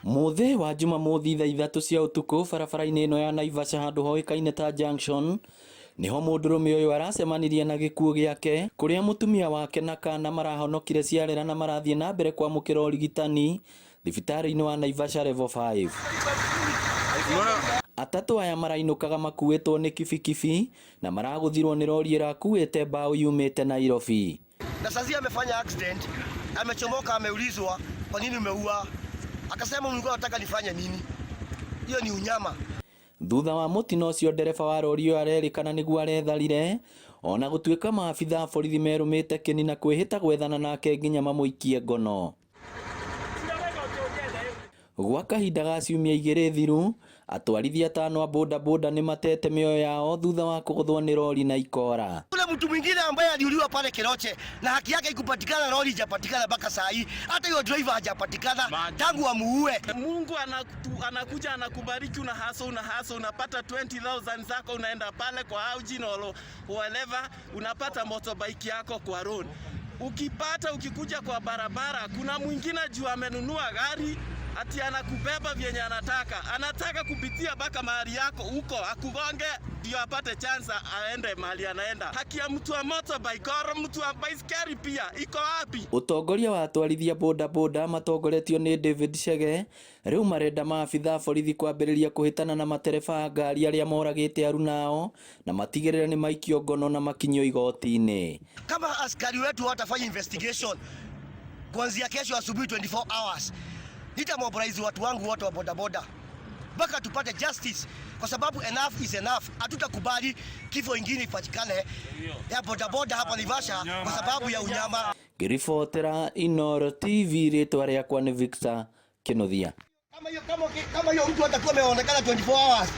Mũthĩ wa Jumamothi thaa 3 cia ũtukũ barabara-inĩ ĩno ya Naivasha handũ hoĩkaine ta Junction niho mũndũrũme ũyũ aracemanirie na gĩkuũ gĩake kũrĩa mũtumia wake na kana marahonokire ciarera na marathiĩ na mbere kwamũkĩra ũrigitani thibitarĩ-inĩ wa Naivasha Level 5. Atatũ aya marainũkaga makuĩtwo nĩ kibikibi na maragũthirwo nĩ rori ĩrakuĩte mbaũ yumĩte Nairobi. Na sasa amefanya accident, amechomoka, ameulizwa kwa nini umeua, akasema mlikuwa nataka nifanye nini? Hiyo ni unyama. Thutha wa mũtino ũcio ndereba wa rori ĩyo arerĩkana nĩguo aretharire ona gũtuĩka maabitha a borithi merũmĩte kĩni na kwĩhĩta gwethana nake nginya mamũikie ngono. Gwa kahinda ga ciumia 2 thiru atwarithia 5 a bodaboda nĩ matete mĩoyo yao thutha wa kũgũthwo nĩ rori na ikora. Kuna mtu mwingine ambaye aliuliwa pale Keroche na haki yake ikupatikana, lori hajapatikana mpaka saa hii, hata hiyo driver hajapatikana tangu amuue. Mungu anakuja anakubariki, una hustle, una hustle, unapata 20,000 zako, unaenda pale kwa Aujin or whatever, unapata motorbike yako kwa loan. Ukipata, ukikuja kwa barabara, kuna mwingine juu amenunua gari ati anakubeba vyenye anataka, anataka kupitia mpaka mahali yako huko akugonge ndio apate chance aende mahali anaenda. Haki ya mtu wa motorbike or mtu wa baiskeli pia iko wapi? Ũtongoria wa atwarithia bodaboda matongoretio nĩ David Chege rĩu marenda maabitha a borithi kwambĩrĩria kũhĩtana na matereba a ngari arĩa moragĩte arunao na matigĩrĩre nĩ maikio ngono na makinyio igoti-inĩ. Kama askari wetu watafanya investigation kuanzia kesho asubuhi 24 hours, nitamobilize watu wangu wote wa bodaboda mpaka tupate justice, kwa sababu enough is enough. Hatutakubali kifo ingine ipatikane ya bodaboda hapa Naivasha kwa sababu ya unyama. Ngĩribotera Inooro TV rĩtwa rĩakwa nĩ Victor Kinuthia. Kama hiyo mtu atakuwa ameonekana 24 hours.